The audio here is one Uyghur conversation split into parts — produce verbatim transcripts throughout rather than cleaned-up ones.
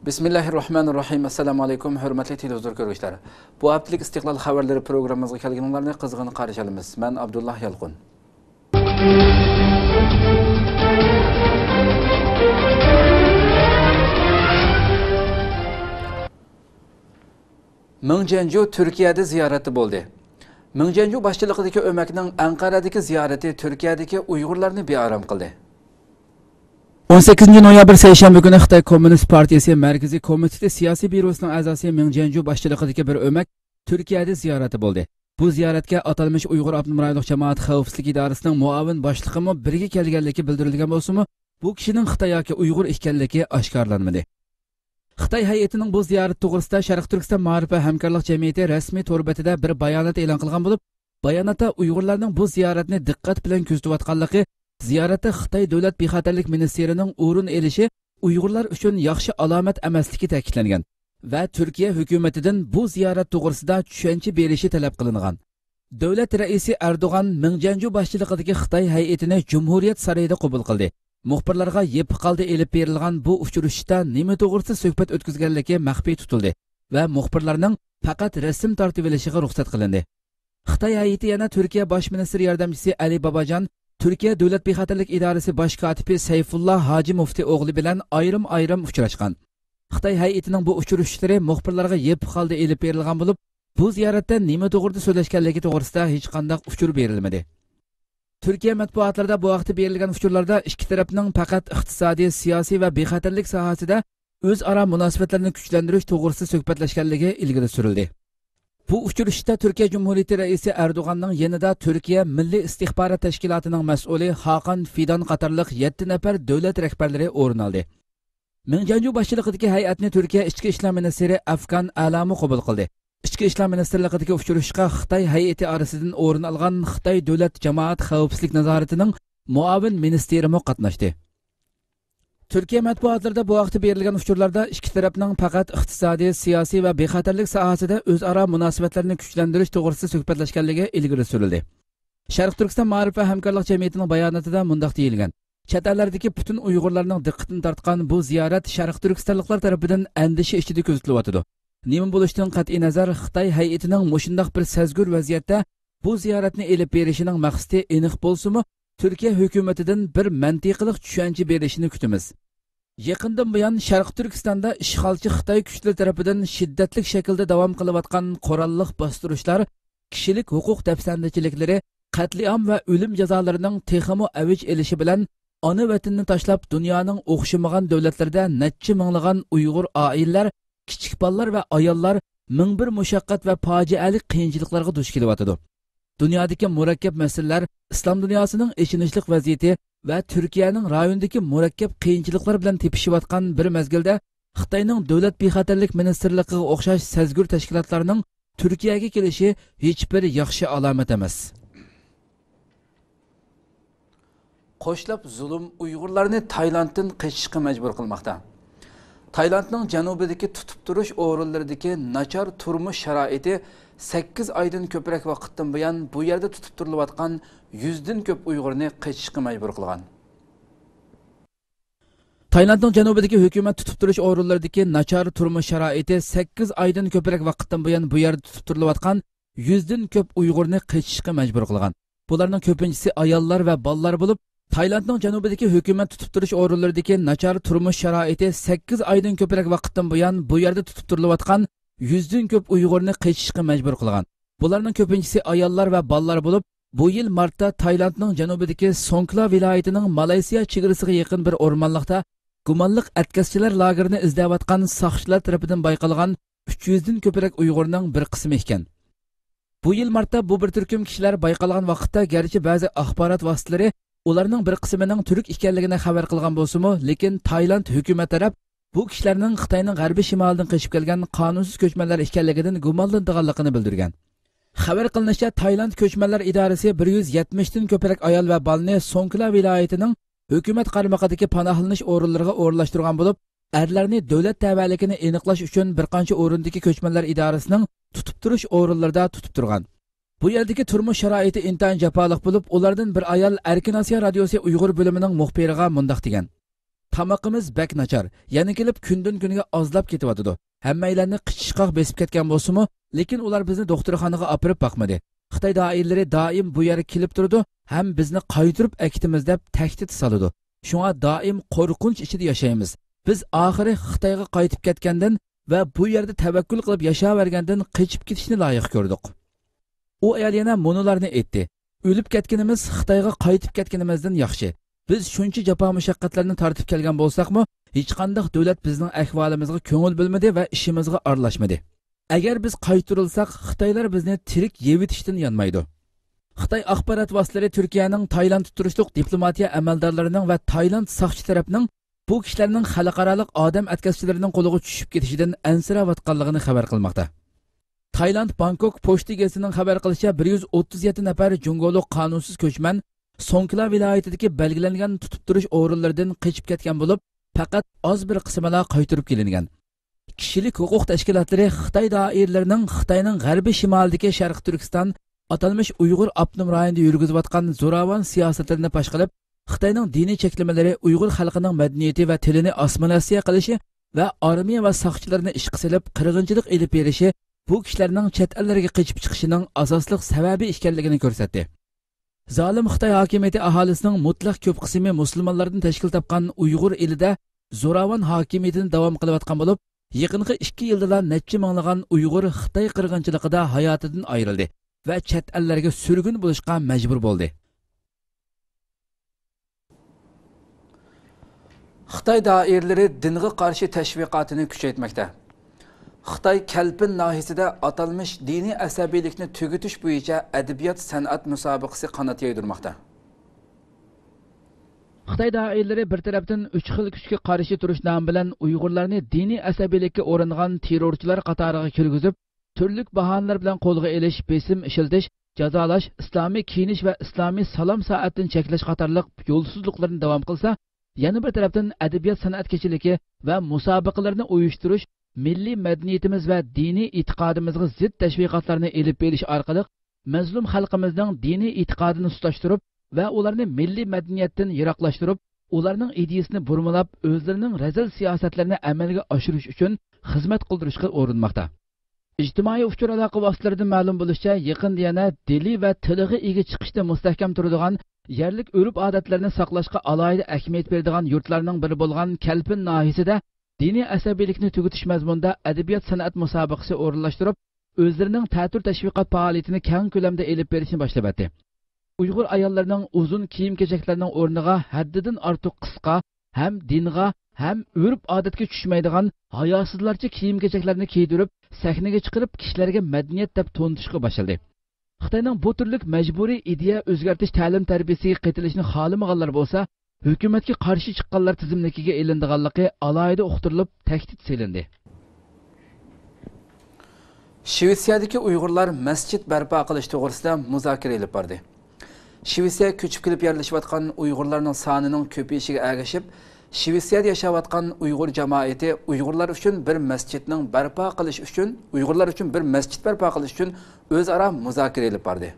بىسمىللاھىررەھمانىررەھىم. ئەسسالامۇ ئەلەيكۇم، ھۆرمەتلىك تېلېۋىزور كۆرگۈچىلەر. بۇ ھەپتىلىك ئىستىقلال خەۋەرلىرى پروگراممىمىزغا كەلگىنىڭلارنى قىزغىن قارشى ئالىمىز. مەن ئابدۇللا يالقۇن. مېڭ جيەنجۇ تۈركىيەدە زىيارەتتە بولدى. مېڭ جيەنجۇ باشچىلىقىدىكى ئۆمەكنىڭ ئەنقەرەدىكى زىيارىتى تۈركىيەدىكى ئۇيغۇرلارنى بىئارام قىلدى. ئون سەككىزىنچى نويابىر، سەيشەنبە كۈنى خىتاي كوممۇنىست پارتىيىسى مەركىزىي كومىتېتى سىياسىي بيۇروسىنىڭ ئەزاسى مېڭ جيەنجۇ باشچىلىقىدىكى بىر ئۆمەك تۈركىيەدە زىيارەتتە بولدى. بۇ زىيارەتكە ئاتالمىش ئۇيغۇر ئاپتونوم رايونلۇق جامائەت خەۋپسىزلىك ئىدارىسىنىڭ مۇئاۋىن باشلىقىمۇ بىرگە كەلگەنلىكى بىلدۈرۈلگەن بولسىمۇ، بۇ كىشىنىڭ خىتاي ياكى ئۇيغۇر ئىكەنلىكى ئاشكارىلانمىدى. خىتاي ھەيئىتىنىڭ بۇ زىيارىتى توغرىسىدا شەرقىي تۈركىستان مائارىپ ۋە ھەمكارلىق جەمئىيىتى رەسمىي تور بېتىدە بىر بايانات ئېلان قىلغان بولۇپ، باياناتتا ئۇيغۇرلارنىڭ بۇ زىيارەتنى دىققەت بىلەن كۆزىتىۋاتقانلىقى، زىيارەتتە خىتاي دۆلەت بىخەتەرلىك مىنىستىرىنىڭ ئورۇن ئېلىشى ئۇيغۇرلار ئۈچۈن ياخشى ئالامەت ئەمەسلىكى تەكىتلەنگەن ۋە تۈركىيە ھۆكۈمىتىدىن بۇ زىيارەت توغرىسىدا چۈشەنچە بېرىشى تەلەپ قىلىنغان. دۆلەت رەئىسى ئەردوغان مېڭ جيەنجۇ باشچىلىقىدىكى خىتاي ھەيئىتىنى جۇمھۇرىيەت سارىيىدا قوبۇل قىلدى. مۇخبىرلارغا يېپىق ھالدا ئېلىپ بېرىلغان بۇ ئۇچرىشىشتا نېمە توغرىسىدا سۆھبەت ئۆتكۈزگەنلىكى مەخپىي تۇتۇلدى ۋە مۇخبىرلارنىڭ پەقەت رەسىم تارتىۋېلىشىغا رۇخسەت قىلىندى. خىتاي ھەيئىتى يەنە تۈركىيە باش مىنىستىر ياردەمچىسى ئەلى باباجان، تۈركىيە دۆلەت بىخەتەرلىك ئىدارىسى باش كاتىپى سەيفۇللا ھاجى مۇفتى ئوغلى بىلەن ئايرىم-ئايرىم ئۇچراشقان. خىتاي ھەيئىتىنىڭ بۇ ئۇچرىشىشلىرى مۇخبىرلارغا يېپىق ھالدا ئېلىپ بېرىلغان بولۇپ، بۇ زىيارەتتە نېمە توغرىدا سۆزلەشكەنلىكى توغرىسىدا ھېچقانداق ئۇچۇر بېرىلمىدى. تۈركىيە مەتبۇئاتلىرىدا بۇ ھەقتە بېرىلگەن ئۇچۇرلاردا ئىككى تەرەپنىڭ پەقەت ئىقتىسادىي، سىياسىي ۋە بىخەتەرلىك ساھەسىدە ئۆزئارا مۇناسىۋەتلەرنى كۈچلەندۈرۈش توغرىسىدا سۆھبەتلەشكەنلىكى ئىلگىرى سۈرۈلدى. بۇ ئۇچرىشىشتا تۈركىيە جۇمھۇرىيىتى رەئىسى ئەردوغاننىڭ يېنىدا تۈركىيە مىللىي ئىستىخبارات تەشكىلاتىنىڭ مەسئۇلى خاقان فىدان قاتارلىق يەتتە نەپەر دۆلەت رەھبەرلىرى ئورۇن ئالدى. مېڭ جيەنجۇ باشچىلىقىدىكى ھەيئەتنى تۈركىيە ئىچكى ئىشلار مىنىستىرى ئەفغان ئەلامۇ قوبۇل قىلدى. ئىچكى ئىشلار مىنىستىرلىقىدىكى ئۇچرىشىشقا خىتاي ھەيئىتى ئارىسىدىن ئورۇن ئالغان خىتاي دۆلەت جامائەت خەۋپسىزلىك نازارىتىنىڭ مۇئاۋىن مىنىستىرىمۇ قاتناشتى. تۈركىيە مەتبۇئاتلىرىدا بۇ ھەقتە بېرىلگەن ئۇچۇرلاردا ئىككى تەرەپنىڭ پەقەت ئىقتىسادىي، سىياسىي ۋە بىخەتەرلىك ساھەسىدە ئۆزئارا مۇناسىۋەتلەرنى كۈچلەندۈرۈش توغرىسىدا سۆھبەتلەشكەنلىكى ئىلگىرى سۈرۈلدى. شەرقىي تۈركىستان مائارىپ ۋە ھەمكارلىق جەمئىيىتىنىڭ باياناتىدا مۇنداق دېيىلگەن: چەت ئەللەردىكى پۈتۈن ئۇيغۇرلارنىڭ دىققىتىنى تارتقان بۇ زىيارەت شەرقىي تۈركىستانلىقلار تەرىپىدىن ئەندىشە ئىچىدە كۆزىتىلىۋاتىدۇ. نېمە بولۇشىدىن قەتئىينەزەر، خىتاي ھەيئىتىنىڭ مۇشۇنداق بىر سەزگۈر ۋەزىيەتتە بۇ زىيارەتنى ئېلىپ بېرىشىنىڭ مەقسىتى ئېنىق بولسىمۇ، تۈركىيە ھۆكۈمىتىدىن بىر مەنتىقىلىق چۈشەنچە بېرىشىنى كۈتىمىز. يېقىندىن بۇيان شەرقىي تۈركىستاندا ئىشغالچى خىتاي كۈچلىرى تەرىپىدىن شىددەتلىك شەكىلدە داۋام قىلىۋاتقان قوراللىق باستۇرۇشلار، كىشىلىك ھوقۇق دەپسەندىچىلىكلىرى، قەتلىئام ۋە ئۆلۈم جازالىرىنىڭ تېخىمۇ ئەۋج ئېلىشى بىلەن، ئانا ۋەتىنىنى تاشلاپ، دۇنيانىڭ ئوخشىمىغان دۆلەتلىرىدە نەچچە مىڭلىغان ئۇيغۇر ئائىلىلەر، كىچىك بالىلار ۋە ئاياللار مىڭ بىر مۇشەققەت ۋە پاجىئەلىك قىيىنچىلىقلارغا دۇچ كېلىۋاتىدۇ. دۇنيادىكى مۇرەككەپ مەسىلىلەر، ئىسلام دۇنياسىنىڭ ئېچىنىشلىق ۋەزىيىتى ۋە تۈركىيەنىڭ رايوندىكى مۇرەككەپ قىيىنچىلىقلار بىلەن تېپىشىۋاتقان بىر مەزگىلدە، خىتاينىڭ دۆلەت بىخەتەرلىك مىنىستىرلىقىغا ئوخشاش سەزگۈر تەشكىلاتلارنىڭ تۈركىيەگە كېلىشى ھېچبىر ياخشى ئالامەت ئەمەس. قوشلاپ زۇلۇم ئۇيغۇرلارنى تايلاندتىن قېچىشقا مەجبۇر قىلماقتا. تايلاندنىڭ جەنۇبىدىكى تۇتۇپ تۇرۇش ئورۇنلىرىدىكى ناچار تۇرمۇش شارائىتى سەككىز ئايدىن كۆپرەك ۋاقىتتىن بۇيان بۇ يەردە تۇتۇپ تۇرۇلۇۋاتقان يۈزدىن كۆپ ئۇيغۇرنى قېچىشقا مەجبۇر قىلغان. تايلاندنىڭ جەنۇبىدىكى ھۆكۈمەت تۇتۇپ تۇرۇش ئورۇنلىرىدىكى ناچار تۇرمۇش شارائىتى سەككىز ئايدىن كۆپرەك ۋاقىتتىن بۇيان بۇ يەردە تۇتۇپ تۇرۇلۇۋاتقان يۈزدىن كۆپ ئۇيغۇرنى قېچىشقا مەجبۇر قىلغان. بۇلارنىڭ كۆپىنچىسى ئاياللار ۋە بالىلار بولۇپ، تايلاندنىڭ جەنۇبىدىكى ھۆكۈمەت تۇتۇپ تۇرۇش ئورۇنلىرىدىكى ناچار تۇرمۇش شارائىتى سەككىز ئايدىن كۆپرەك ۋاقىتتىن بۇيان بۇ يەردە تۇتۇپ تۇرۇلۇۋاتقان يۈزدىن كۆپ ئۇيغۇرنى قېچىشقا مەجبۇر قىلغان. بۇلارنىڭ كۆپىنچىسى ئاياللار ۋە بالىلار بولۇپ، بۇ يىل مارتتا تايلاندنىڭ جەنۇبىدىكى سونكلا ۋىلايىتىنىڭ مالايسىيا چېگرىسىغا يېقىن بىر ئورمانلىقتا گۇمانلىق ئەتكەسچىلەر لاگېرىنى ئىزدەۋاتقان ساقچىلار تەرىپىدىن بايقالغان ئۈچ يۈزدىن كۆپرەك ئۇيغۇرنىڭ بىر قىسمى ئىكەن. بۇ يىل مارتتا بۇ بىر تۈركۈم كىشىلەر بايقالغان ۋاقىتتا، گەرچە بەزى ئاخبارات ۋاسىتىلىرى ئۇلارنىڭ بىر قىسمىنىڭ تۈرك ئىكەنلىكىنى خەۋەر قىلغان بولسىمۇ، لېكىن تايلاند ھۆكۈمەت تەرەپ بۇ كىشىلەرنىڭ خىتاينىڭ غەربىي شىمالىدىن قېچىپ كەلگەن قانۇنسىز كۆچمەنلەر ئىكەنلىكىدىن گۇمانلىنىدىغانلىقىنى بىلدۈرگەن. خەۋەر قىلىنىشىچە، تايلاند كۆچمەنلەر ئىدارىسى بىر يۈز يەتمىشتىن كۆپرەك ئايال ۋە بالىنى سونكلا ۋىلايىتىنىڭ ھۆكۈمەت قارمىقىدىكى پاناھلىنىش ئورۇنلىرىغا ئورۇنلاشتۇرغان بولۇپ، ئەرلەرنى دۆلەت تەۋەلىكىنى ئېنىقلاش ئۈچۈن بىر قانچە ئورۇندىكى كۆچمەنلەر ئىدارىسىنىڭ تۇتۇپ تۇرۇش ئورۇنلىرىدا تۇتۇپ تۇرغان. بۇ يەردىكى تۇرمۇش شارائىتى ئىنتايىن جاپالىق بولۇپ، ئۇلاردىن بىر ئايال ئەركىن ئاسىيا رادىيوسى ئۇيغۇر بۆلۈمىنىڭ مۇخبىرىغا مۇنداق دېگەن: تامىقىمىز بەك ناچار، يەنە كېلىپ كۈندىن كۈنگە ئازلاپ كېتىۋاتىدۇ. ھەممەيلەننى قىچىشقاق بېسىپ كەتكەن بولسىمۇ، لېكىن ئۇلار بىزنى دوختۇرخانىغا ئاپىرىپ باقمىدى. خىتاي دائىرىلىرى دائىم بۇ يەرگە كېلىپ تۇرىدۇ ھەم بىزنى قايتۇرۇپ ئەكېتىمىز دەپ تەھدىت سالىدۇ. شۇڭا دائىم قورقۇنچ ئىچىدە ياشايمىز. بىز ئاخىرى خىتايغا قايتىپ كەتكەندىن ۋە بۇ يەردە تەۋەككۈل قىلىپ ياشاۋەرگەندىن قېچىپ كېتىشنى لايىق كۆردۇق. ئۇ ئايال يەنە مۇنۇلارنى ئېيتتى: ئۆلۈپ كەتكىنىمىز خىتايغا قايتىپ كەتكىنىمىزدىن ياخشى. بىز شۇنچە جاپا مۇشەققەتلەرنى تارتىپ كەلگەن بولساقمۇ، ھېچقانداق دۆلەت بىزنىڭ ئەھۋالىمىزغا كۆڭۈل بۆلمىدى ۋە ئىشىمىزغا ئارىلاشمىدى. ئەگەر بىز قايتۇرۇلساق، خىتايلار بىزنى تىرىك يەۋېتىشتىن يانمايدۇ. خىتاي ئاخبارات ۋاسىتىلىرى تۈركىيەنىڭ تايلاندتا تۇرۇشلۇق دىپلوماتىيە ئەمەلدارلىرىنىڭ ۋە تايلاند ساقچى تەرەپنىڭ بۇ كىشىلەرنىڭ خەلقئارالىق ئادەم ئەتكەسچىلىرىنىڭ قولىغا چۈشۈپ كېتىشىدىن ئەنسىرەۋاتقانلىقىنى خەۋەر قىلماقتا. تايلاند بانكوك پوچتا گېزىتىنىڭ خەۋەر قىلىشىچە، بىر يۈز ئوتتۇز يەتتە نەپەر جۇڭگولۇق قانۇنسىز كۆچمەن سوڭكلا ۋىلايىتىدىكى بەلگىلەنگەن تۇتۇپ تۇرۇش ئورۇنلىرىدىن قېچىپ كەتكەن بولۇپ، پەقەت ئاز بىر قىسمىلا قايتۇرۇپ كېلىنگەن. كىشىلىك ھوقۇق تەشكىلاتلىرى خىتاي دائىرىلىرىنىڭ خىتاينىڭ غەربىي شىمالىدىكى شەرقىي تۈركىستان ئاتالمىش ئۇيغۇر ئاپتونوم رايونىدا يۈرگۈزۈۋاتقان زوراۋان سىياسەتلىرىنى پاش قىلىپ، خىتاينىڭ دىنىي چەكلىمىلىرى ئۇيغۇر خەلقىنىڭ مەدەنىيىتى ۋە تىلىنى ئاسسىمىلياتسىيە قىلىشى ۋە ئارمىيە ۋە ساقچىلارنى ئىشقا سېلىپ قىرغىنچىلىق ئېلىپ بېرىشى بۇ كىشىلەرنىڭ چەت ئەللەرگە قېچىپ چىقىشىنىڭ ئاساسلىق سەۋەبى ئىكەنلىكىنى كۆرسەتتى. زالىم خىتاي ھاكىمىيىتى ئاھالىسىنىڭ مۇتلەق كۆپ قىسمى مۇسۇلمانلاردىن تەشكىل تاپقان ئۇيغۇر ئېلىدە زوراۋان ھاكىمىيىتىنى داۋام قىلىۋاتقان بولۇپ، يېقىنقى ئىككى يىلدىلا نەچچە مىڭلىغان ئۇيغۇر خىتاي قىرغىنچىلىقىدا ھاياتىدىن ئايرىلدى ۋە چەت ئەللەرگە سۈرگۈن بولۇشقا مەجبۇر بولدى. خىتاي دائىرىلىرى دىنغا قارشى تەشۋىقاتىنى كۈچەيتمەكتە. خىتاي كەلپىن ناھىيىسىدە ئاتالمىش دىنىي ئەسەبىيلىكنى تۈگىتىش بويىچە ئەدەبىيات سەنئەت مۇسابىقىسى قانات يايدۇرماقتا. خىتاي دائىرىلىرى بىر تەرەپتىن ئۈچ خىل كۈچكە قارشى تۇرۇش نامى بىلەن ئۇيغۇرلارنى دىنىي ئەسەبىيلىككە ئورىنغان تېررورچىلار قاتارىغا كىرگۈزۈپ، تۈرلۈك باھانىلەر بىلەن قولغا ئېلىش، بېسىم ئىشلىتىش، جازالاش، ئىسلامىي كىيىنىش ۋە ئىسلامىي سالام سائەتتىن چەكلەش قاتارلىق يولسىزلىقلىرىنى داۋام قىلسا، يەنە بىر تەرەپتىن ئەدەبىيات سەنئەت كېچىلىكى ۋە مۇسابىقىلىرىنى ئۇيۇشتۇرۇش، مىللىي مەدەنىيىتىمىز ۋە دىنىي ئېتىقادىمىزغا زىت تەشۋىقاتلارنى ئېلىپ بېرىش ئارقىلىق مەزلۇم خەلقىمىزنىڭ دىنىي ئېتىقادىنى سۇسلاشتۇرۇپ ۋە ئۇلارنى مىللىي مەدەنىيەتتىن يىراقلاشتۇرۇپ، ئۇلارنىڭ ئىدىيىسىنى بۇرمىلاپ، ئۆزلىرىنىڭ رەزىل سىياسەتلىرىنى ئەمەلگە ئاشۇرۇش ئۈچۈن خىزمەت قىلدۇرۇشقا ئۇرۇنماقتا. ئىجتىمائىي ئۇچۇر ئالاقە ۋاسىتىلىرىدىن مەلۇم بولۇشىچە، يېقىندا يەنە دىلى ۋە تىلىغا ئىگە چىقىشتا مۇستەھكەم تۇرىدىغان، يەرلىك ئۆرپ-ئادەتلەرنى ساقلاشقا ئالاھىدە ئەھمىيەت بېرىدىغان يۇرتلارنىڭ بىرى بولغان كەلپىن ناھىيەسىدە دىنىي ئەسەبىيلىكنى تۈگىتىش مەزمۇنىدا ئەدەبىيات-سەنئەت مۇسابىقىسى ئورۇنلاشتۇرۇپ، ئۆزلىرىنىڭ تەتۈر تەشۋىقات پائالىيىتىنى كەڭ كۆلەمدە ئېلىپ بېرىشنى باشلىۋەتتى. ئۇيغۇر ئاياللىرىنىڭ ئۇزۇن كىيىم-كېچەكلەرنىڭ ئورنىغا ھەددىدىن ئارتۇق قىسقا ھەم دىنغا ھەم ئۆرپ-ئادەتكە چۈشمەيدىغان ھاياسىزلارچە كىيىم-كېچەكلەرنى كىيدۈرۈپ، سەھنىگە چىقىرىپ، كىشىلەرگە مەدەنىيەت دەپ تونۇتۇشقا باشلىدى. خىتاينىڭ بۇ تۈرلۈك مەجبۇرىي ئىدىيە ئۆزگەرتىش تەلىم-تەربىيەسىگە قېتىلىشنى خالىمىغانلار بولسا، ھۆكۈمەتكە قارشى چىققانلار تىزىملىكىگە ئېلىنىدىغانلىقى ئالاھىدە ئۇقتۇرۇلۇپ، تەھدىت سېلىندى. شىۋېتسىيەدىكى ئۇيغۇرلار مەسچىت بەرپا قىلىش توغرىسىدا مۇزاكىرە ئېلىپ باردى. شىۋېتسىيەگە كۆچۈپ كېلىپ يەرلىشىۋاتقان ئۇيغۇرلارنىڭ سانىنىڭ كۆپىيىشىگە ئەگىشىپ، شىۋېتسىيەدە ياشاۋاتقان ئۇيغۇر جامائىتى ئۇيغۇرلار ئۈچۈن بىر مەسچىتنىڭ بەرپا قىلىش ئۈچۈن، ئۇيغۇرلار ئۈچۈن بىر مەسچىت بەرپا قىلىش ئۈچۈن ئۆزئارا مۇزاكىرە ئېلىپ باردى.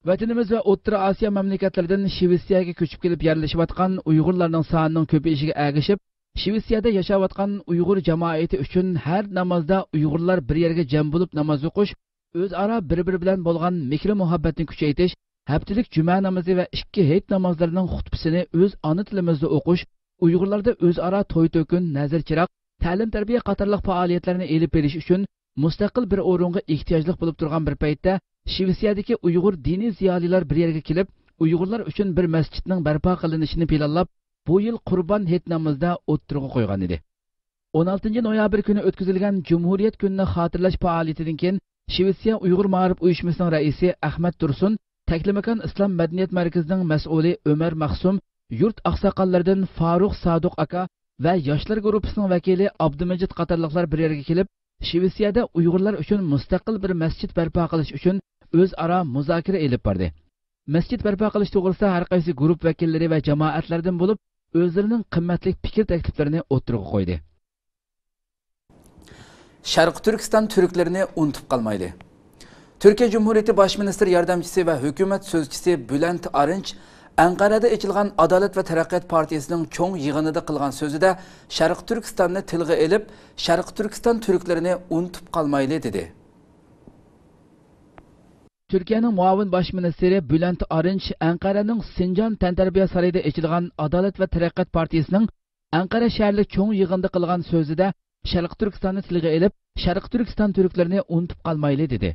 ۋەتىنىمىز ۋە ئوتتۇرا ئاسىيا مەملىكەتلىرىدىن شىۋېتسىيەگە كۆچۈپ كېلىپ يەرلىشىۋاتقان ئۇيغۇرلارنىڭ سانىنىڭ كۆپىيىشىگە ئەگىشىپ، شىۋېتسىيەدە ياشاۋاتقان ئۇيغۇر جامائىتى ئۈچۈن ھەر نامازدا ئۇيغۇرلار بىر يەرگە جەم بولۇپ ناماز ئوقۇش، ئۆزئارا بىر-بىرى بىلەن بولغان مېھرى-مۇھەببەتنى كۈچەيتىش، ھەپتىلىك جۈمە نامىزى ۋە ئىككى ھېيت نامازلىرىنىڭ خۇتبىسىنى ئۆز ئانا تىلىمىزدا ئوقۇش، ئۇيغۇرلاردا ئۆزئارا توي-تۆكۈن، نەزىر-چىراغ، تەلىم-تەربىيە قاتارلىق پائالىيەتلەرنى ئېلىپ بېرىش ئۈچۈن مۇستەقىل بىر ئورۇنغا ئېھتىياجلىق بولۇپ تۇرغان بىر پەيتتە، شىۋېتسىيەدىكى ئۇيغۇر دىنىي زىيالىيلار بىر يەرگە كېلىپ، ئۇيغۇرلار ئۈچۈن بىر مەسچىتنىڭ بەرپا قىلىنىشىنى پىلانلاپ، بۇ يىل قۇربان ھېيت نامىزىدا ئوتتۇرىغا قويغان ئىدى. ئون ئالتىنچى نويابىر كۈنى ئۆتكۈزۈلگەن جۇمھۇرىيەت كۈنىنى خاتىرىلەش پائالىيىتىدىن كېيىن، شىۋېتسىيە ئۇيغۇر مائارىپ ئۇيۇشمىسىنىڭ رەئىسى ئەخمەت تۇرسۇن، تەكلىماكان ئىسلام مەدەنىيەت مەركىزىنىڭ مەسئۇلى ئۆمەر مەخسۇم، يۇرت ئاقساقاللىرىدىن فاروق سادۇق ئاكا ۋە ياشلار گۇرۇپپىسىنىڭ ۋەكىلى ئابدۇمىجىت قاتارلىقلار بىر يەرگە كېلىپ، شىۋېتسىيەدە ئۇيغۇرلار ئۈچۈن مۇستەقىل بىر مەسچىت بەرپا قىلىش ئۈچۈن ئۆزئارا مۇزاكىرە ئېلىپ باردى. مەسچىت بەرپا قىلىش توغرىسىدا ھەر قايسى گۇرۇپ ۋەكىللىرى ۋە جامائەتلەردىن بولۇپ، ئۆزلىرىنىڭ قىممەتلىك پىكىر تەكلىپلىرىنى ئوتتۇرىغا قويدى. شەرقىي تۈركىستان تۈركلىرىنى ئۇنتۇپ قالمايلى. تۈركىيە جۇمھۇرىيىتى باش مىنىستىر ياردەمچىسى ۋە ھۆكۈمەت سۆزچىسى بۈلەنت ئارىنچ ئەنقەرەدە ئېچىلغان ئادالەت ۋە تەرەققىيات پارتىيىسىنىڭ چوڭ يىغىنىدا قىلغان سۆزىدە شەرقىي تۈركىستاننى تىلغا ئېلىپ، شەرقىي تۈركىستان تۈركلىرىنى ئۇنتۇپ قالمايلى، دېدى. تۈركىيەنىڭ مۇئاۋىن باش مىنىستىرى بۈلەنت ئارىنچ ئەنقەرەنىڭ سىنجان تەنتەربىيە سارىيىدا ئېچىلغان ئادالەت ۋە تەرەققىيات پارتىيىسىنىڭ ئەنقەرە شەھەرلىك چوڭ يىغىندا قىلغان سۆزىدە شەرقىي تۈركىستاننى تىلغا ئېلىپ، شەرقىي تۈركىستان تۈركلىرىنى ئۇنتۇپ قالمايلى، دېدى.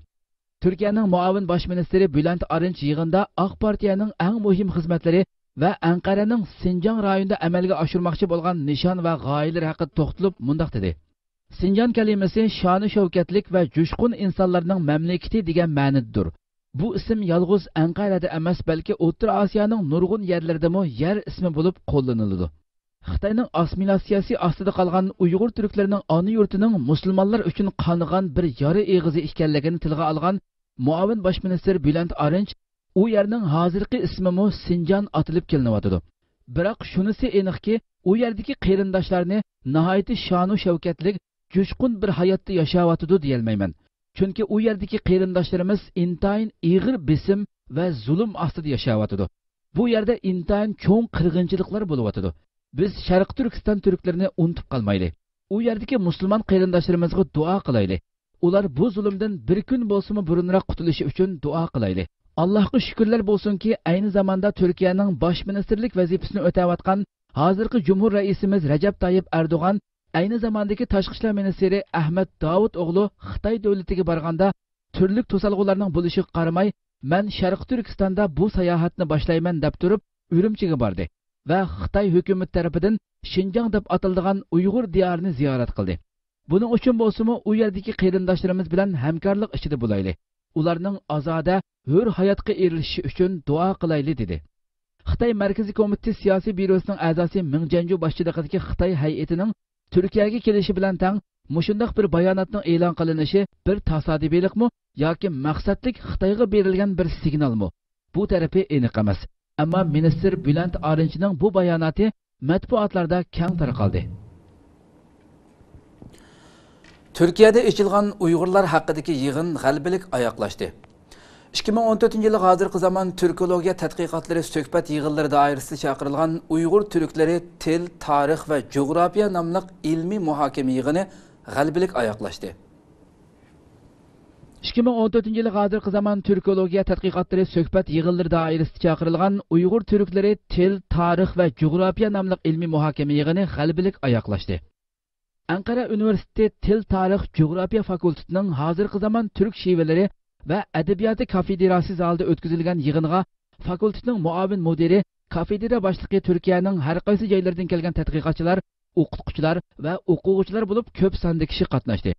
تۈركىيەنىڭ مۇئاۋىن باش مىنىستىرى بۈلەنت ئارىنچ يىغىندا ئاق پارتىيەنىڭ ئەڭ مۇھىم خىزمەتلىرى ۋە ئەنقەرەنىڭ سىنجاڭ رايونىدا ئەمەلگە ئاشۇرماقچى بولغان نىشان ۋە غايىلىرى ھەققىدە توختىلىپ مۇنداق دېدى: سىنجان كەلىمىسى شانۇ شەۋكەتلىك ۋە جۇشقۇن ئىنسانلارنىڭ مەملىكىتى دېگەن مەنىدىدۇر. بۇ ئىسىم يالغۇز ئەنقەرەدە ئەمەس، بەلكى ئوتتۇرا ئاسىيانىڭ نۇرغۇن يەرلىرىدىمۇ يەر ئىسمى بولۇپ قوللىنىلىدۇ. خىتاينىڭ ئاسسىمىلياتسىيەسى ئاستىدا قالغان ئۇيغۇر تۈركلىرىنىڭ ئانا يۇرتىنىڭ مۇسۇلمانلار ئۈچۈن قانىغان بىر يارا ئېغىزى ئىكەنلىكىنى تىلغا ئالغان مۇئاۋىن باش مىنىستىر بۈلەنت ئارىنچ، ئۇ يەرنىڭ ھازىرقى ئىسمىمۇ سىنجان ئاتىلىپ كېلىنىۋاتىدۇ. بىراق شۇنىسى ئېنىقكى، ئۇ يەردىكى قېرىنداشلارنى ناھايىتى شانۇ شەۋكەتلىك، جۇشقۇن بىر ھاياتتا ياشاۋاتىدۇ دېيەلمەيمەن. چۈنكى ئۇ يەردىكى قېرىنداشلىرىمىز ئىنتايىن ئېغىر بېسىم ۋە زۇلۇم ئاستىدا ياشاۋاتىدۇ. بۇ يەردە ئىنتايىن چوڭ قىرغىنچىلىقلار بولۇۋاتىدۇ. بىز شەرقىي تۈركىستان تۈركلىرىنى ئۇنتۇپ قالمايلى. ئۇ يەردىكى مۇسۇلمان قېرىنداشلىرىمىزغا دۇئا قىلايلى. ئۇلار بۇ زۇلۇمدىن بىر كۈن بولسىمۇ بۇرۇنراق قۇتۇلۇشى ئۈچۈن دۇئا قىلايلى. ئاللاھقا شۈكۈرلەر بولسۇنكى، ئەينى زاماندا تۈركىيەنىڭ باش مىنىستىرلىك ۋەزىپىسىنى ئۆتەۋاتقان ھازىرقى جۇمھۇر رەئىسىمىز رەجەپ تايىپ ئەردوغان ئەينى زاماندىكى تاشقى ئىشلار مىنىستىرى ئەھمەت داۋۇت ئوغلۇ خىتاي دۆلىتىگە بارغاندا، تۈرلۈك توسالغۇلارنىڭ بولۇشىغا قارىماي، مەن شەرقىي تۈركىستاندا بۇ ساياھەتنى باشلايمەن دەپ تۇرۇپ، ئۈرۈمچىگە باردى ۋە خىتاي ھۆكۈمىتى تەرىپىدىن شىنجاڭ دەپ ئاتىلىدىغان ئۇيغۇر دىيارىنى زىيارەت قىلدى. بۇنىڭ ئۈچۈن بولسىمۇ ئۇ يەردىكى قېرىنداشلىرىمىز بىلەن ھەمكارلىق ئىچىدە بولايلى. ئۇلارنىڭ ئازادە، ھۆر ھاياتقا ئېرىشىشى ئۈچۈن دۇئا قىلايلى، دېدى. خىتاي مەركىزىي كومىتېتى سىياسىي بيۇروسىنىڭ ئەزاسى مېڭ جيەنجۇ باشچىلىقىدىكى خىتاي ھەيئىتىنىڭ تۈركىيەگە كېلىشى بىلەن تەڭ مۇشۇنداق بىر باياناتنىڭ ئېلان قىلىنىشى بىر تاسادىپىيلىقمۇ ياكى مەقسەتلىك خىتايغا بېرىلگەن بىر سىگنالمۇ؟ بۇ تەرىپى ئېنىق ئەمەس. ئەمما مىنىستىر بۈلەنت ئارىنچنىڭ بۇ باياناتى مەتبۇئاتلاردا كەڭ تارقالدى. تۈركىيەدە ئېچىلغان ئۇيغۇرلار ھەققىدىكى يىغىن غەلىبىلىك ئاياغلاشتى. ئىككى مىڭ ئون تۆتىنچى يىللىق ھازىرقى زامان تۈركولوگىيە تەتقىقاتلىرى سۆھبەت يىغىنلىرى دائىرىسىدە چاقىرىلغان ئۇيغۇر تۈركلىرى تىل، تارىخ ۋە جۇغراپىيە ناملىق ئىلمىي مۇھاكىمە يىغىنى غەلىبىلىك ئاياغلاشتى. ئىككى مىڭ ئون تۆتىنچى يىللىق ھازىرقى زامان تۈركولوگىيە تەتقىقاتلىرى سۆھبەت يىغىنلىرى دائىرىسىدە چاقىرىلغان ئۇيغۇر تۈركلىرى تىل، تارىخ ۋە جۇغراپىيە ناملىق ئىلمىي مۇھاكىمە يىغىنى غەلىبىلىك ئاياغلاشتى. ئەنقەرە ئۇنىۋېرسىتېتى تىل، تارىخ، جۇغراپىيە فاكۇلتېتىنىڭ ھازىرقى زامان تۈرك شىۋىلىرى ۋە ئەدەبىياتى كافېدراسى زالىدا ئۆتكۈزۈلگەن يىغىنغا فاكۇلتېتنىڭ مۇئاۋىن مۇدىرى، كافېدرا باشلىقى، تۈركىيەنىڭ ھەر قايسى جايلىرىدىن كەلگەن تەتقىقاتچىلار، ئوقۇتقۇچىلار ۋە ئوقۇغۇچىلار بولۇپ كۆپ ساندا كىشى قاتناشتى.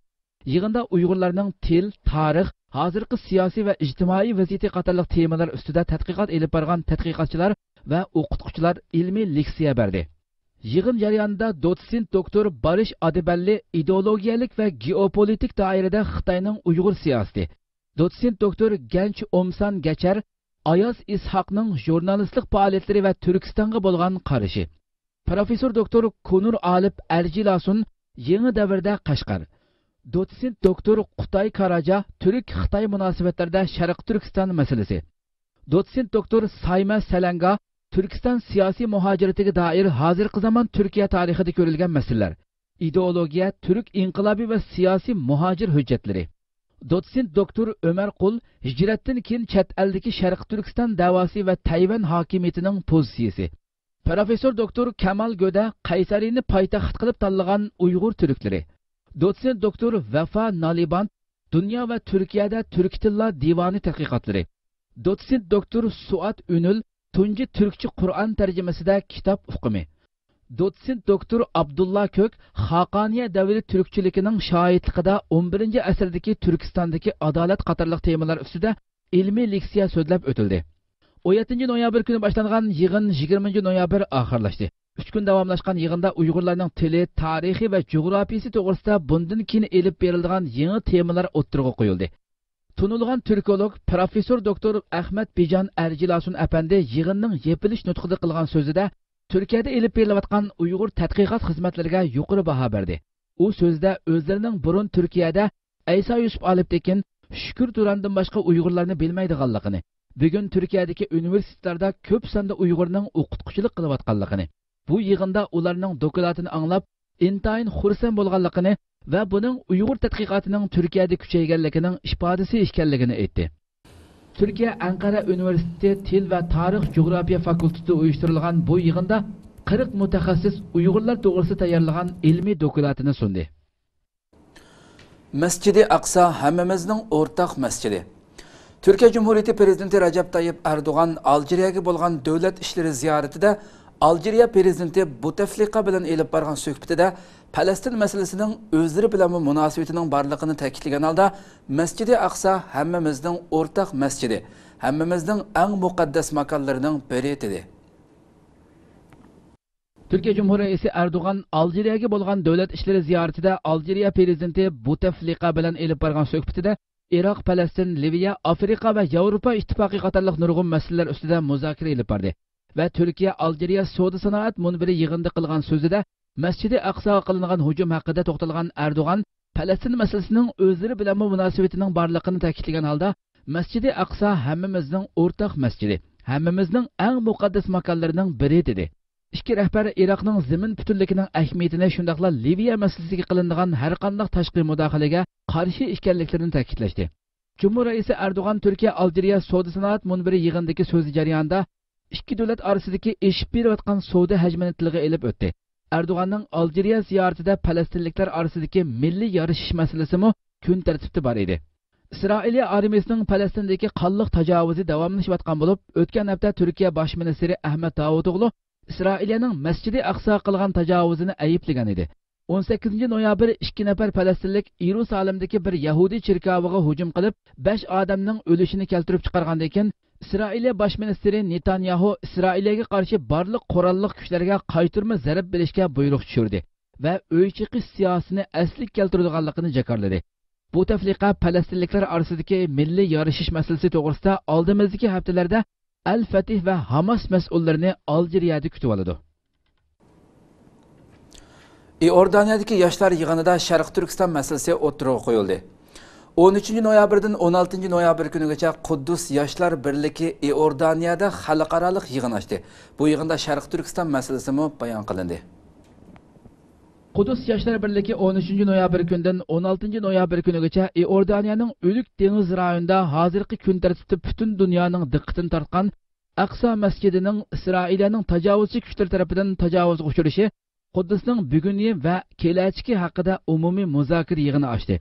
يىغىندا ئۇيغۇرلارنىڭ تىل، تارىخ، ھازىرقى سىياسىي ۋە ئىجتىمائىي ۋەزىيىتى قاتارلىق تېمىلار ئۈستىدە تەتقىقات ئېلىپ بارغان تەتقىقاتچىلار ۋە ئوقۇتقۇچىلار ئىلمىي لېكسىيە بەردى. يىغىن جەريانىدا دوتسېنت دوكتور بارىش ئادىبەللى ئىدېئولوگىيەلىك ۋە گېئوپولىتىك دائىرىدە خىتاينىڭ ئۇيغۇر سىياسىتى، دوتسېنت دوكتور گەنچ ئومسان گەچەر ئاياز ئىسھاقنىڭ ژۇرنالىستلىق پائالىيەتلىرى ۋە تۈركىستانغا بولغان قارىشى، پروفېسسور دوكتور كونۇر ئالىپ ئەرجىلاسۇن يېڭى دەۋردە قەشقەر، دوتسېنت دوكتور قۇتاي كاراجا تۈرك-خىتاي مۇناسىۋەتلىرىدە شەرقىي تۈركىستان مەسىلىسى، دوتسېنت دوكتور سايمە سەلەنگا تۈركىستان سىياسىي مۇھاجىرىتىگە دائىر ھازىرقى زامان تۈركىيە تارىخىدا كۆرۈلگەن مەسىلىلەر، ئىدېئولوگىيە، تۈرك ئىنقىلابى ۋە سىياسىي مۇھاجىر ھۆججەتلىرى، دوتسېنت دوكتور ئۆمەر قۇل ھىجرەتتىن كېيىن چەت ئەلدىكى شەرقىي تۈركىستان دەۋاسى ۋە تەيۋەن ھاكىمىيىتىنىڭ پوزىتسىيىسى، پروفېسسور دوكتور كامال گۆدە قەيسەرىنى پايتەخت قىلىپ تاللىغان ئۇيغۇر تۈركلىرى، دوتسېنت دوكتور ۋەفا نالىباند دۇنيا ۋە تۈركىيەدە تۈركىي تىللار دىۋانى تەتقىقاتلىرى، دوتسېنت دوكتور سۇئاد ئۈنۈل تۇنجى تۈركچە قۇرئان تەرجىمىسىدە كىتاب ئۇقۇمى، دوتسېنت دوكتور ئابدۇللا كۆك خاقانىيە دەۋرى تۈركچىلىكىنىڭ شاھىتلىقىدا ئون بىرىنچى ئەسىردىكى تۈركىستاندىكى ئادالەت قاتارلىق تېمىلار ئۈستىدە ئىلمىي لېكسىيە سۆزلەپ ئۆتۈلدى. ئون يەتتىنچى نويابىر كۈنى باشلانغان يىغىن يىگىرمىنچى نويابىر ئاخىرلاشتى. ئۈچ كۈن داۋاملاشقان يىغىندا ئۇيغۇرلارنىڭ تىلى، تارىخى ۋە جۇغراپىيىسى توغرىسىدا بۇندىن كېيىن ئېلىپ بېرىلىدىغان يېڭى تېمىلار ئوتتۇرىغا قويۇلدى. تونۇلغان تۈركولوگ پروفېسسور دوكتور ئەخمەت بىجان ئەرجىلاسۇن ئەپەندى يىغىننىڭ يېپىلىش نۇتقىدا قىلغان سۆزىدە تۈركىيەدە ئېلىپ بېرىلىۋاتقان ئۇيغۇر تەتقىقات خىزمەتلىرىگە يۇقىرى باھا بەردى. ئۇ سۆزىدە ئۆزلىرىنىڭ بۇرۇن تۈركىيەدە ئەيسا يۈسۈپ ئالپتېكىن، شۈكۈر تۇراندىن باشقا ئۇيغۇرلارنى بىلمەيدىغانلىقىنى، بۈگۈن تۈركىيەدىكى ئۇنىۋېرسىتېتلاردا كۆپ ساندا ئۇيغۇرنىڭ ئوقۇتقۇچىلىق قىلىۋاتقانلىقىنى، بۇ يىغىندا ئۇلارنىڭ دوكلاتىنى ئاڭلاپ، ئىنتايىن خۇرسەن بولغانلىقىنى ۋە بۇنىڭ ئۇيغۇر تەتقىقاتىنىڭ تۈركىيەدە كۈچەيگەنلىكىنىڭ ئىپادىسى ئىكەنلىكىنى ئېيتتى. تۈركىيە ئەنقەرە ئۇنىۋېرسىتېتى تىل ۋە تارىخ جۇغراپىيە فاكۇلتېتى ئۇيۇشتۇرۇلغان بۇ يىغىندا قىرىق مۇتەخەسسىس ئۇيغۇرلار توغرىسىدا تەييارلىغان ئىلمىي دوكلاتىنى سۇندى. مەسچىدى ئەقسا ھەممىمىزنىڭ ئورتاق مەسچىدى. تۈركىيە جۇمھۇرىيىتى پىرېزىدېنتى رەجەپ تايىپ ئەردوغان ئالجىرىيەگە بولغان دۆلەت ئىشلىرى زىيارىتىدە ئالجىرىيە پىرېزىدېنتى بۇتەفلىقا بىلەن ئېلىپ بارغان سۆھبىتىدە پەلەستىن مەسىلىسىنىڭ ئۆزلىرى بىلەنمۇ مۇناسىۋىتىنىڭ بارلىقىنى تەكىتلىگەن ھالدا، مەسچىدى ئەقسا ھەممىمىزنىڭ ئورتاق مەسچىدى، ھەممىمىزنىڭ ئەڭ مۇقەددەس ماكانلىرىنىڭ بىرى، دېدى. تۈركىيە جۇمھۇر رەئىسى ئەردوغان ئالجىرىيەگە بولغان دۆلەت ئىشلىرى زىيارىتىدە ئالجىرىيە پىرېزىدېنتى بۇتەفلىقا بىلەن ئېلىپ بارغان سۆھبىتىدە ئىراق، پەلەستىن، لىۋىيە، ئافرىقا ۋە ياۋروپا ئىتتىپاقى قاتارلىق نۇرغۇن مەسىلىلەر ئۈستىدە مۇزاكىرە ئېلىپ باردى ۋە تۈركىيە ئالجىرىيە سودا سانائەت مۇنبىرى يىغىنىدا قىلغان سۆزىدە مەسچىدى ئەقساغا قىلىنغان ھۇجۇم ھەققىدە توختالغان ئەردوغان، پەلەستىن مەسىلىسىنىڭ ئۆزلىرى بىلەنمۇ مۇناسىۋىتىنىڭ بارلىقىنى تەكىتلىگەن ھالدا، مەسچىدى ئەقسا ھەممىمىزنىڭ ئورتاق مەسچىدى، ھەممىمىزنىڭ ئەڭ مۇقەددەس ماكانلىرىنىڭ بىرى، دېدى. ئىككى رەھبەر ئىراقنىڭ زېمىن پۈتۈنلۈكىنىڭ ئەھمىيىتىنى، شۇنداقلا لىۋىيە مەسىلىسىگە قىلىنىدىغان ھەرقانداق تاشقى مۇداخىلىگە قارشى ئىكەنلىكلىرىنى تەكىتلەشتى. جۇمھۇر رەئىسى ئەردوغان تۈركىيە ئالجىرىيە سودا سانائەت مۇنبىرى يىغىنىدىكى سۆزى جەريانىدا ئىككى دۆلەت ئارىسىدىكى ئېشىپ بېرىۋاتقان سودا ھەجمىنى تىلغا ئېلىپ ئۆتتى. ئەردوغاننىڭ ئالجىرىيە زىيارىتىدە پەلەستىنلىكلەر ئارىسىدىكى مىللىي يارىشىش مەسىلىسىمۇ كۈن تەرتىپتە بار ئىدى. ئىسرائىلىيە ئارمىيىسىنىڭ پەلەستىندىكى قانلىق تاجاۋۇزى داۋاملىشىۋاتقان بولۇپ، ئۆتكەن ھەپتە تۈركىيە باش مىنىستىرى ئەھمەت داۋۇتئوغلۇ ئىسرائىلىيەنىڭ مەسچىدى ئەقساغا قىلغان تاجاۋۇزىنى ئەيىبلىگەن ئىدى. ئون سەككىزىنچى نويابىر ئىككى نەپەر پەلەستىنلىك يېرۇسالىمدىكى بىر يەھۇدىي چېركاۋىغا ھۇجۇم قىلىپ، بەش ئادەمنىڭ ئۆلۈشىنى كەلتۈرۈپ چىقارغاندىن كېيىن، ئىسرائىلىيە باش مىنىستىرى نېتانياھۇ ئىسرائىلىيەگە قارشى بارلىق قوراللىق كۈچلەرگە قايتۇرما زەربە بېرىشكە بۇيرۇق چۈشۈردى ۋە ئۆي چېقىش سىياسىتىنى ئەسلىگە كەلتۈرىدىغانلىقىنى جاكارلىدى. بۇتەفلىقە پەلەستىنلىكلەر ئارىسىدىكى مىللىي يارىشىش مەسىلىسى توغرىسىدا ئالدىمىزدىكى ھەپتىلەردە ئەل فەتىھ ۋە ھاماس مەسئۇللىرىنى ئالجىرىيەدە كۈتۈۋالىدۇ. ئىئوردانىيەدىكى ياشلار يىغىنىدا شەرقىي تۈركىستان مەسىلىسى ئوتتۇرىغا قويۇلدى. ئون ئۈچىنچى نويابىردىن ئون ئالتىنچى نويابىر كۈنىگىچە قۇددۇس ياشلار بىرلىكى ئىئوردانىيەدە خەلقئارالىق يىغىن ئاچتى. بۇ يىغىندا شەرقىي تۈركىستان مەسىلىسىمۇ بايان قىلىندى. قۇدس ياشلار بىرلىكى ئون ئۈچىنچى نويابىر كۈندىن ئون ئالتىنچى نويابىر كۈنىگىچە ئىئوردانىيەنىڭ ئۆلۈك دېڭىز رايونىدا ھازىرقى كۈن تەرتىپتە پۈتۈن دۇنيانىڭ دىققىتىنى تارتقان ئەقسا مەسچىتىنىڭ ئىسرائىلىيەنىڭ تاجاۋۇزچى كۈچلىرى تەرىپىدىن تاجاۋۇزغا ئۇچرىشى قۇددۇسنىڭ بۈگۈنى ۋە كېلەچىكى ھەققىدە ئومۇمىي مۇزاكىرە يىغىنى ئاچتى.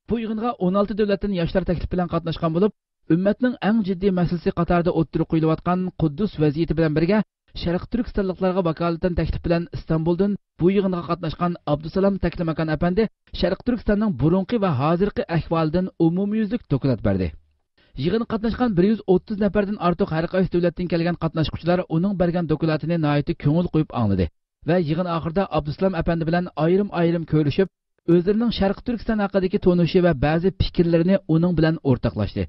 بۇ يىغىنغا ئون ئالتە دۆلەتتىن ياشلار تەكلىپ بىلەن قاتناشقان بولۇپ، ئۈممەتنىڭ ئەڭ جىددىي مەسىلىسى قاتارىدا ئوتتۇرىغا قويۇلۇۋاتقان قۇددۇس ۋەزىيىتى بىلەن بىرگە، شەرقىي تۈركىستانلىقلارغا ۋاكالىتەن تەكلىپ بىلەن ئىستانبۇلدىن بۇ يىغىنغا قاتناشقان ئابدۇسالام تەكلىماكان ئەپەندى شەرقىي تۈركىستاننىڭ بۇرۇنقى ۋە ھازىرقى ئەھۋالىدىن ئومۇميۈزلۈك دوكلات بەردى. يىغىنغا قاتناشقان بىر يۈز ئوتتۇز نەپەردىن ئارتۇق ھەر قايسى دۆلەتتىن كەلگەن قاتناشقۇچىلار ئۇنىڭ بەرگەن دوكلاتىنى ناھايىتى كۆڭۈل قويۇپ ئاڭلىدى ۋە يىغىن ئاخىرىدا ئابدۇسالام ئەپەندى بىلەن ئايرىم-ئايرىم كۆرۈشۈپ، ئۆزلىرىنىڭ شەرقىي تۈركىستان ھەققىدىكى تونۇشى ۋە بەزى پىكىرلىرىنى ئۇنىڭ بىلەن ئورتاقلاشتى.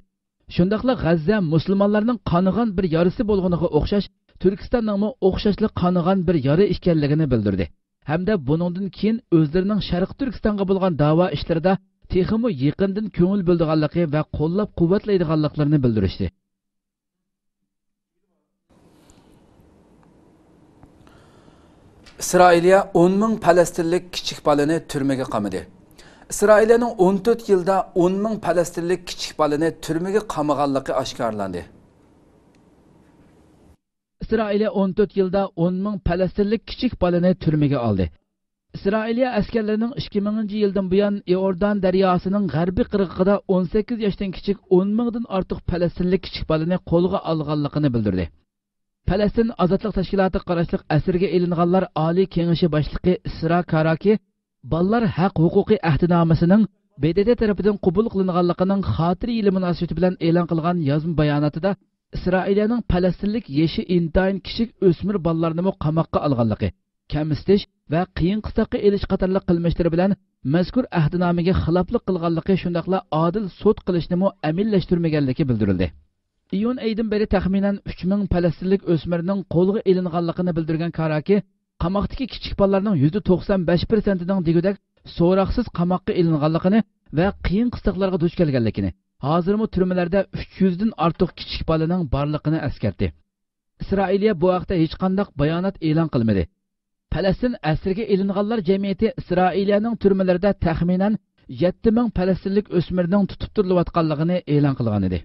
شۇنداقلا غەززە مۇسۇلمانلارنىڭ قانىغان بىر يارىسى بولغىنىغا ئوخشاش، تۈركىستاننىڭمۇ ئوخشاشلا قانىغان بىر يارا ئىكەنلىكىنى بىلدۈردى ھەمدە بۇنىڭدىن كېيىن ئۆزلىرىنىڭ شەرقىي تۈركىستانغا بولغان داۋا ئىشلىرىدا تېخىمۇ يېقىندىن كۆڭۈل بۆلىدىغانلىقى ۋە قوللاپ-قۇۋۋەتلەيدىغانلىقلىرىنى بىلدۈرۈشتى. ئىسرائىلىيە ئون مىڭ پەلەستىنلىك كىچىك بالىنى تۈرمىگە قامىدى. ئىسرائىلىيەنىڭ ئون تۆت يىلدا ئون مىڭ پەلەستىنلىك كىچىك بالىنى تۈرمىگە قامىغانلىقى ئاشكارىلاندى. ئىسرائىلىيە ئون تۆت يىلدا ئون مىڭ پەلەستىنلىك كىچىك بالىنى تۈرمىگە ئالدى. ئىسرائىلىيە ئەسكەرلىرىنىڭ ئىككى مىڭىنچى يىلدىن بۇيان ئىئوردان دەرياسىنىڭ غەربىي قىرغىقىدا ئون سەككىز ياشتىن كىچىك ئون مىڭدىن ئارتۇق پەلەستىنلىك كىچىك بالىنى قولغا ئالغانلىقىنى بىلدۈردى. پەلەستىن ئازادلىق تەشكىلاتىغا قاراشلىق ئەسىرگە ئېلىنغانلار ئالىي كېڭىشى باشلىقى ئىسرا كاراكى بالىلار ھەق ھوقۇقى ئەھدىنامىسىنىڭ ب د ت تەرىپىدىن قوبۇل قىلىنغانلىقىنىڭ خاتىرە يىلى مۇناسىۋىتى بىلەن ئېلان قىلغان يازما باياناتىدا ئىسرائىلىيەنىڭ پەلەستىنلىك يېشى ئىنتايىن كىچىك ئۆسمۈر بالىلارنىمۇ قاماققا ئالغانلىقى، كەمسىتىش ۋە قىيىن قىستاققا ئېلىش قاتارلىق قىلمىشلىرى بىلەن مەزكۇر ئەھدىنامىگە خىلاپلىق قىلغانلىقى، شۇنداقلا ئادىل سوت قىلىشنىمۇ ئەمەلىيلەشتۈرمىگەنلىكى بىلدۈرۈلدى. ئىيۇن ئېيىدىن بېرى تەخمىنەن ئۈچ مىڭ پەلەستىنلىك ئۆسمۈرنىڭ قولغا ئېلىنغانلىقىنى بىلدۈرگەن كاراكى، قاماقتىكى كىچىك بالىلارنىڭ يۈزدە توقسان بەش پىرسەنتىنىڭ دېگۈدەك سوراقسىز قاماققا ئېلىنغانلىقىنى ۋە قىيىن قىستاقلارغا دۇچ كەلگەنلىكىنى، ھازىرمۇ تۈرمىلەردە ئۈچ يۈزدىن ئارتۇق كىچىك بالىنىڭ بارلىقىنى ئەسكەرتتى. ئىسرائىلىيە بۇ ھەقتە ھېچقانداق بايانات ئېلان قىلمىدى. پەلەستىن ئەسىرگە ئېلىنغانلار جەمئىيىتى ئىسرائىلىيەنىڭ تۈرمىلىرىدە تەخمىنەن يەتتە مىڭ پەلەستىنلىك ئۆسمۈرنىڭ تۇتۇپ تۇرۇلۇۋاتقانلىقىنى ئېلان قىلغانىدى.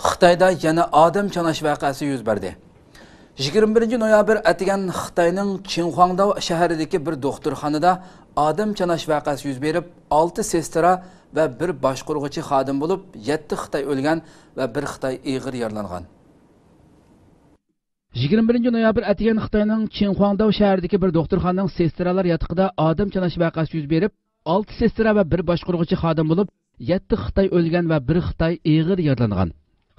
خىتايدا يەنە ئادەم چاناش ۋەقەسى يۈز بەردى. يىگىرمە بىرىنچى نويابىر ئەتىگەن خىتاينىڭ چىڭخۇاڭداۋ شەھىرىدىكى بىر دوختۇرخانىدا ئادەم چاناش ۋەقەسى يۈز بېرىپ، ئالتە سېسترا ۋە بىر باشقۇرغۇچى خادىم بولۇپ، يەتتە خىتاي ئۆلگەن ۋە بىر خىتاي ئېغىر يارىلانغان. يىگىرمە بىرىنچى نويابىر ئەتىگەن خىتاينىڭ چىڭخۇاڭداۋ شەھىرىدىكى بىر دوختۇرخانىنىڭ سېسترالار ياتىقىدا ئادەم چاناش ۋەقەسى يۈز بېرىپ، ئالتە سېسترا ۋە بىر باشقۇرغۇچى خادىم بولۇپ، يەتتە خىتاي ئۆلگەن ۋە بىر خىتاي ئېغىر يارىلانغان.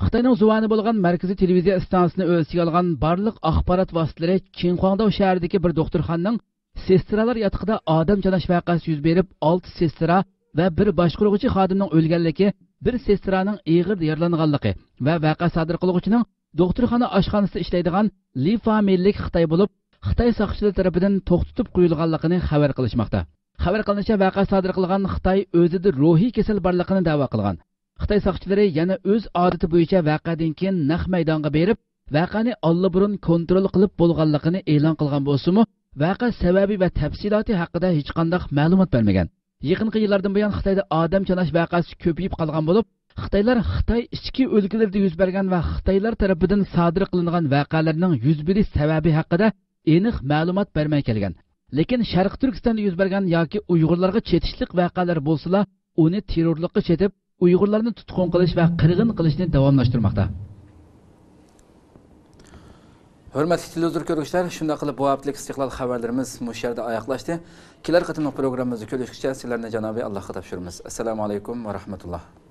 خىتاينىڭ زۇۋانى بولغان مەركىزىي تېلېۋىزىيە ئىستانسىسىنى ئۆز ئىچىگە ئالغان بارلىق ئاخبارات ۋاسىتىلىرى چىڭخۇاڭداۋ شەھىرىدىكى بىر دوختۇرخانىنىڭ سېسترالار ياتىقىدا ئادەم چاناش ۋەقەسى يۈز بېرىپ، ئالتە سېسترا ۋە بىر باشقۇرغۇچى خادىمنىڭ ئۆلگەنلىكى، بىر سېسترانىڭ ئېغىر يارىلانغانلىقى ۋە ۋەقە سادىر قىلغۇچىنىڭ دوختۇرخانا ئاشخانىسىدا ئىشلەيدىغان لى فامىلىلىك خىتاي بولۇپ، خىتاي ساقچىلىرى تەرىپىدىن توختىتىپ قويۇلغانلىقىنى خەۋەر قىلىشماقتا. خەۋەر قىلىنىشىچە، ۋەقە سادىر قىلغان خىتاي ئۆزىدە روھىي كېسەل بارلىقىنى دەۋا قىلغان. خىتاي ساقچىلىرى يەنە ئۆز ئادىتى بويىچە ۋەقەدىن كېيىن نەق مەيدانغا بېرىپ، ۋەقەنى ئاللىبۇرۇن كونترول قىلىپ بولغانلىقىنى ئېلان قىلغان بولسىمۇ، ۋەقە سەۋەبى ۋە تەپسىلاتى ھەققىدە ھېچقانداق مەلۇمات بەرمىگەن. يېقىنقى يىللاردىن بۇيان خىتايدا ئادەم چاناش ۋەقەسى كۆپىيىپ قالغان بولۇپ، خىتايلار خىتاي ئىچكى ئۆلكىلىرىدە يۈز بەرگەن ۋە خىتايلار تەرىپىدىن سادىر قىلىنغان ۋەقەلەرنىڭ يۈز بېرىش سەۋەبى ھەققىدە ئېنىق مەلۇمات بەرمەي كەلگەن. لېكىن شەرقىي تۈركىستاندا يۈز بەرگەن ياكى ئۇيغۇرلارغا چېتىشلىق ۋەقەلەر بولسىلا، ئۇنى تېررورلۇققا چېتىپ، ئۇيغۇرلارنى تۇتقۇن قىلىش ۋە قىرغىن قىلىشنى داۋاملاشتۇرماقتا. ھۆرمەتلىك تېلېۋىزور كۆرگۈچىلەر، شۇنداق قىلىپ بۇ ھەپتىلىك ئىستىقلال خەۋەرلىرىمىز مۇشۇ يەردە ئاياغلاشتى. كېلەر قېتىملىق پروگراممىمىزدا كۆرۈشكىچە سىلەرنى جانابى ئاللاھقا تاپشۇرىمىز. ئەسسالامۇ ئەلەيكۇم ۋە رەھمەتۇللاھ.